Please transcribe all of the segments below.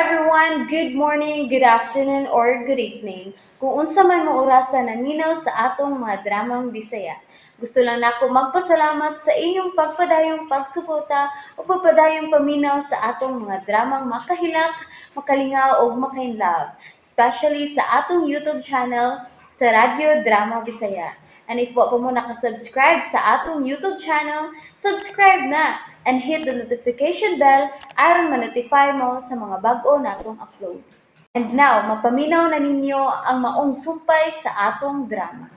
everyone! Good morning, good afternoon, or good evening. Kung unsa man mo orasa naminaw sa atong mga dramang Bisaya. Gusto lang nako magpasalamat sa inyong pagpadayong pagsuporta o pagpadayong paminaw sa atong mga dramang makahilak, makalingaw o makainlove, especially sa atong YouTube channel sa Radyo Drama Bisaya. And if wa pa mo nakasubscribe sa atong YouTube channel, subscribe na and hit the notification bell aron ma-notify mo sa mga bag-o natong uploads. And now, mapaminaw na ninyo ang maong sumpay sa atong drama.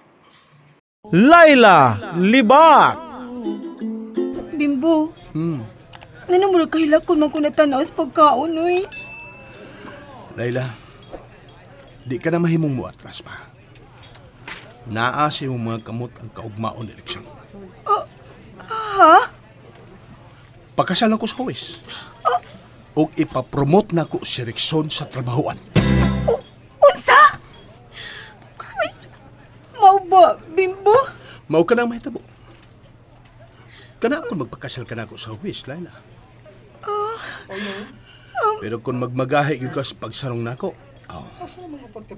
Laila Libak. Bimbo. Ngano mo kahilak kun man ko natanaw sa pagkaon oy? Laila, di ka na mahimong mo atras pa. Naa sa imong mga kamot ang kaugmaon ni Erickson. Ha? Pakasalan ko sa huwes. Og ipapromote na ko si Erickson sa trabahoan. Unsa? Ay, mao ba, Bimbo? Mao ka nang mahitabo. Kana kung magpakasal ka na ako sa huwes, Laila. Pero kung magmagahi gyud ka sa pagsanong nako, oh,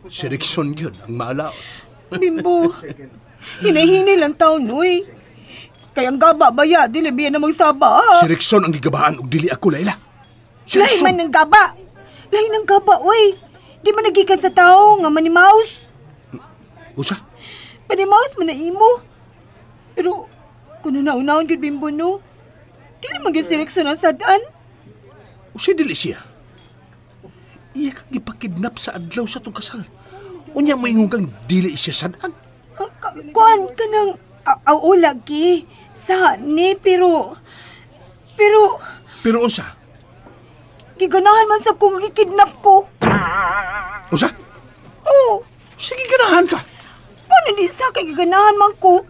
si Erickson gyud ang maalaot. Bimbo, hinahinay lang taon, oy. Kaya ang gaba baya, dili biya na magsaba, ha? Si Erickson ang gigabaan og dili ako, Laila. Si Lahi man ng gaba. Lahi ng gaba, oy. Di man nagikan sa tao nga manimaus. Usa? Panimaus man na imo. Pero, kung naunahon gyud Bimbo, no? Dili man gyud si Erickson ang sad-an. Usa dili siya. Iya kang gipakidnap sa adlaw sa tong kasal. Unya mo ingon kang dili siya sad-an. Kuan ka ng oo lagi. Sa ni, pero... Pero... Pero unsa? Giganahan man sa kung gikidnap ko. Unsa? Oo. Sige, ganahan ka. Paano di sa kay giganahan man ko?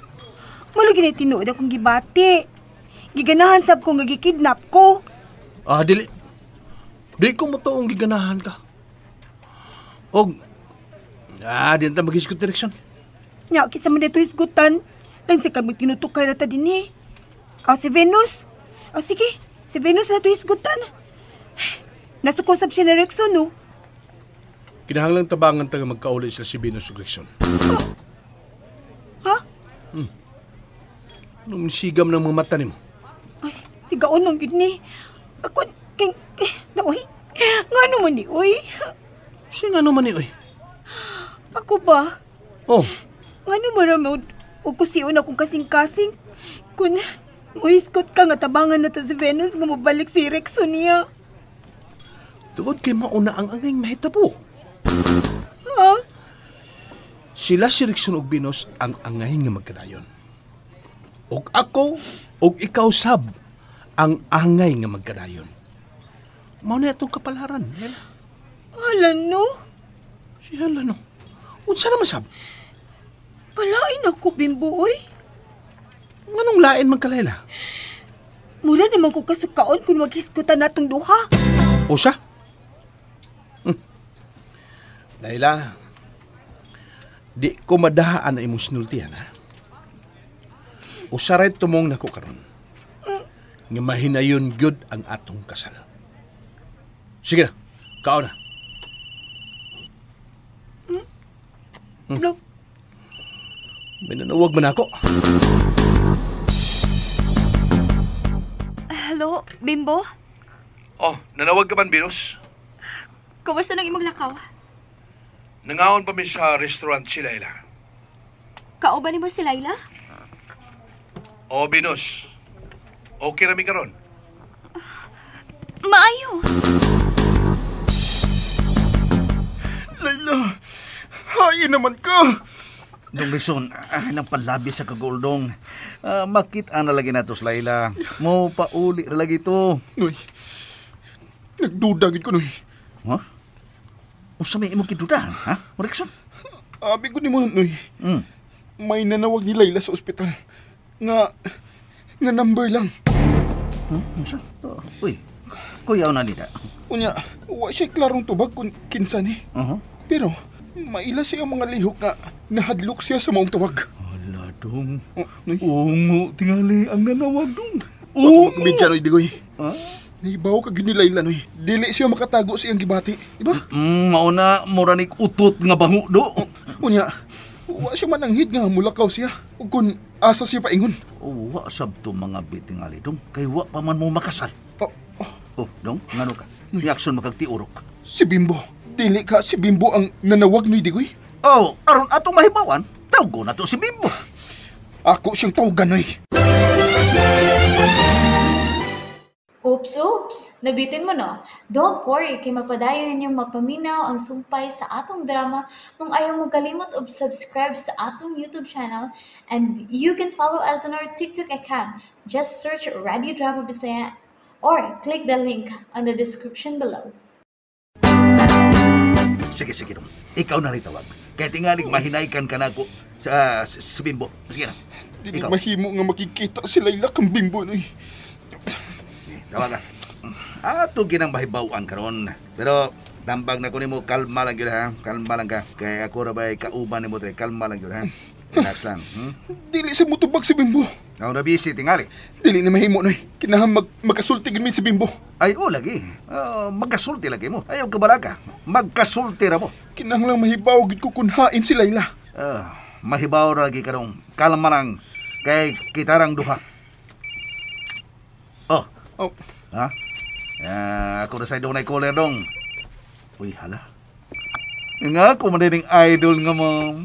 Malagi na tinuod akong gibati. Giganahan sab ko nga gikidnap ko. Ah, dili. Di ko mo toong giganahan ka. Og, di na ta mag-isgot direksyon. Nya, kisa man dito hisgutan. Lang sa kami tinutukay na ta din eh. O, si Venus. O, sige. Si Venus na ito hisgutan. Nasukosab siya ni Rexon, no? Kinahanglang tabangan ta nga magkauli sila si Venus ug Rexon. Ha? Anong sigam ng mga mata nimo? Ay, sigaon man gid ni. Ako, king, uy. Nga naman ni, uy. Siya nga naman ni, uy. Ako ba? Oh. Nga naman naman, o kusion akong kasing-kasing. Kung muhiskot ka nga tabangan na to si Venus nga mabalik si Rexon niya. Tungod kay mauna ang angay mahitabo. Ha? Sila si Rexon ug Venus ang angay nga magkadayon. Og ako, og ikaw sab, ang angay nga magkadayon. Mao na itong kapalaran, Lela. Hala no? Si hala no. Unsa naman sab? Kalain ako, Bimbo, oy. Nganong lain man ka, Layla? Mura naman ko kasukaon kung maghisgutan natong duha. O siya? Layla, di ko madahaan na imong sinultihan, ha? Usaray tumong nako karon. Nga mahinayon gyud ang atong kasal. Sige na, kao na. No. May nanawag man ako. Hello, Bimbo? Oh, nanawag ka man, Venus? Kumusta nang imong lakaw? Nangaon pa mi sa restaurant si Laila. Kauban nimo si Laila? Oh, Venus. Okay rami karon. Maayo. Laila, hain naman ka. Dong Rison, nang palabi sa kaguldong. Makita na lagi nato si Laila. Mo pauli ra lagi to. Noy, nagduda gid ko, Noy. Ha? Unsa may imong kidudahan, ha? Rexon? Abi ko nimo, Noy. May nanawag ni Laila sa ospital. Nga number lang. Unsa? Uy, kuyaw na nila. Unya, wa siya klarong tubag kung kinsa ni. Uh-huh. Pero, maila siya ang mga lihok nga nahadlok siya sa maong tawag. Hala, dong. Oh, Noy. Ungo, tingali ang nanawag, dong. Wa ko magkumidya, Noy, digoy. Ha? Nahibaw ka gyud ni Layla, Noy. Dili siya makatago sa iyang gibati, di ba? Mauna, mura ni utot nga bango do. Unya, wa siya mananghid nga mulakaw siya. Ug kun asa siya paingon. Oh, wa sabto mga bitingali dong. Kay wa pa man mo makasal. Oh, oh. Oh, dong, ngano ka? Reaksyon makagtiurok. Si Bimbo. Dili ka si Bimbo ang nanawag, Noy Digoy. Oh, aron atong mahibawan, tawgo na to si Bimbo. Ako siyang tawagan, Noy. Oops, oops! Nabitin mo, no? Don't worry, kay mapadayon ninyong mapaminaw ang sumpay sa atong drama kung ayaw mo kalimot og subscribe sa atong YouTube channel, and you can follow us on our TikTok account. Just search Radio Drama Bisaya or click the link on the description below. Sige, sige, dong. Ikaw na rin tawag. Kaya tingaling mahinaykan ka na ako sa Bimbo. Sige na. Dili Ikaw. mahimo nga makikita si Layla kang Bimbo, Noy. Tawag ka. Ato ginang mahibawan karon. Pero tambag na ko nimo, kalma lang gyud ha. Kalma lang ka. Kaya ako ra bay kauban nimo dre, kalma lang gyud ha. Relax lang. Dili sa mutubag si Bimbo. Ako na busy tingali. Dili na mahimo, Noy. Kinahang makasulti gyud mi si Bimbo. Ay, o lagi. Magkasulti lagi mo. Ayaw kabalaka. Magkasulti ra mo. Kinahanglang mahibaw gyud ko kun hain si Layla. Mahibaw ra lagi karong. Kalma lang. Kay kitarang duha. Oh. Oh. Ha? Ako na sa dunay caller dong. Uy, hala. Nga ako man din idol nga, ma'am.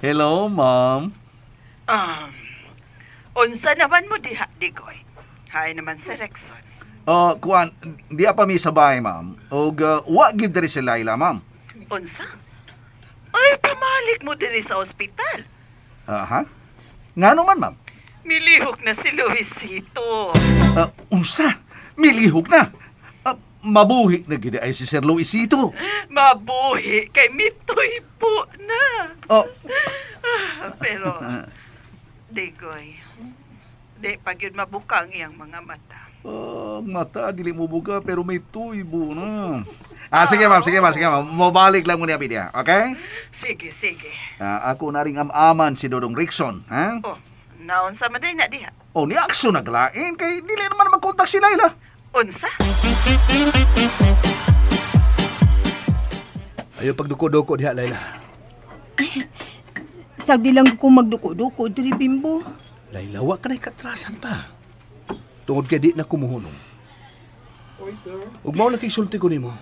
Hello, ma'am. Unsa naman mo diha, Digoy? Hay naman si Rexon. Kuan, di pa mi sa bahay, ma'am. Og wa gid diri si Layla, ma'am. Unsa? Ay, pamalik mo diri sa ospital. Aha. Ngano man, ma'am? Milihok na si Luisito. Unsa? Milihok na? Mabuhi na gid ay si Sir Luisito. Mabuhi kay mitoy po na. Oh. Pero, Digoy, di pa gyud mabuka ang iyang mga mata. Oh, mata, dili mo buka, pero may tuybo na. Sige ma'am, sige ma'am, sige ma'am. Mabalik lang muna niya, okay? Sige, sige. Ako na ring am-aman si Dodong Rickson, ha? Oh, naunsa man din na diha. Oh, ni Akso naglain kay dili naman magkontak si Layla. Unsa? Ayaw pagduko-duko diha, Layla. Sagdi lang ko magduko-duko diri, Bimbo. Layla, wa ka na'y katrasan pa. Tungod kay di na kumuhunong. Ug mao na kay sulti ko nimo.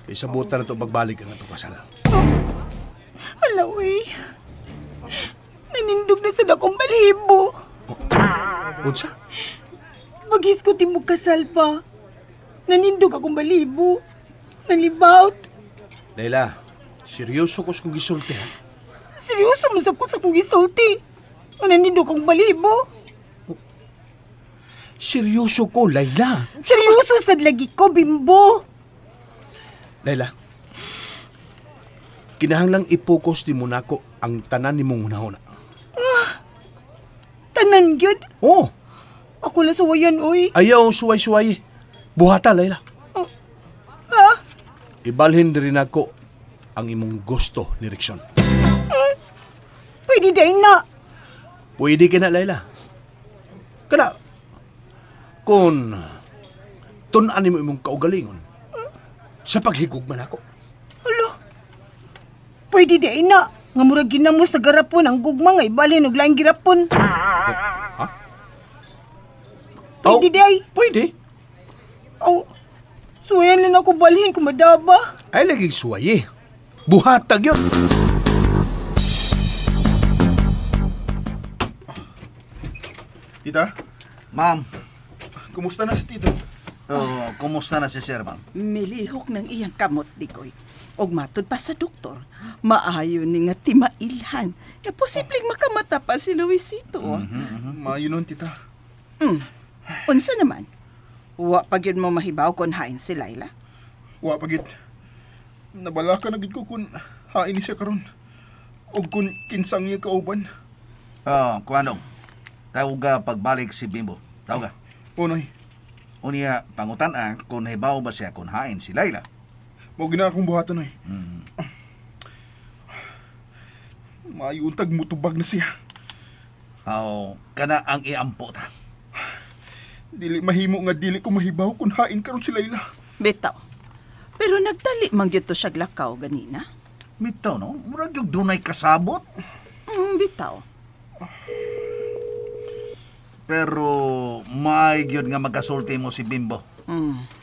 Kay sabutan na to pagbalik ang atong kasal. Hala, uy. Nanindog na sa dakong balhibo. Unsa? Maghisgot mo kasal pa. Nanindog akong balhibo. Nalibaut. Layla, seryoso ko sa kong gisulti, ha? Seryoso mo sab ko sa kong gisulti. Nanindog akong balhibo. Seryoso ko, Layla. Seryoso sad lagi ko, Bimbo. Layla, kinahanglang i-focus ni mo nako ang tanan nimong hunahuna. Tanan gyud? Oo. Ako lang suwayan, oy. Ayaw suway-suway. Buhata, Layla. Oh. Ha? Ibalhin diri nako ang imong gusto ni Rickson. Pwede day na. Pwede ka na, Layla. Kana, kung tun-an nimo imong kaugalingon, sa paghigugma nako. Hala, pwede day na. Nga murag ginamo sa garapon ang gugma nga ibalhin og laing girapon. Ha? Pwede Oh, day. Pwede. Oh, suwayan lang ako balhin kung madaba. Ay, laging suwaye. Buhatag yun. Tita? Ma'am. Kumusta na si Tito? Oh, kumusta na si Sir, ma'am? Milihok ng iyang kamot, Digoy. Og matud pa sa doktor, maayo ni nga timailhan. Ya posibleng makamata pa si Luisito. Maayo nun, Tita. Unsa naman? Wa pa gyud mo mahibaw kon hain si Layla? Wa pa gyud. Nabalaka na gyud ko kun hain ni siya karon. Og kun kinsang niya kauban. Oh, kuanong. Tawag ka pagbalik si Bimbo. Tawag ka. Unoy. Unya, pangutan-a kung hibaw ba siya kung hain si Layla. Mao gina akong buhaton, oy. Maayo untag mutubag na siya. Aw, kana ang iampo ta. Dili mahimo nga dili ko mahibaw kung hain karon si Layla. Bitaw. Pero nagdali man gyud to siya lakaw ganina. Bitaw no, murag yung dunay kasabot. Bitaw. Pero maayo gyud nga magkasulti mo si Bimbo.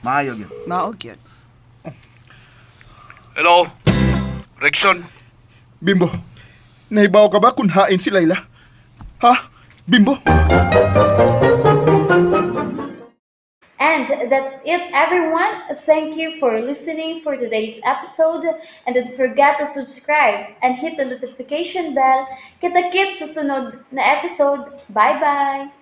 Maayo gyud. Mao gyud. Hello? Rickson? Bimbo, nahibaw ka ba kung hain si Layla? Ha? Bimbo? And that's it, everyone. Thank you for listening for today's episode. And don't forget to subscribe and hit the notification bell. Kita-kits sa sunod na episode. Bye-bye!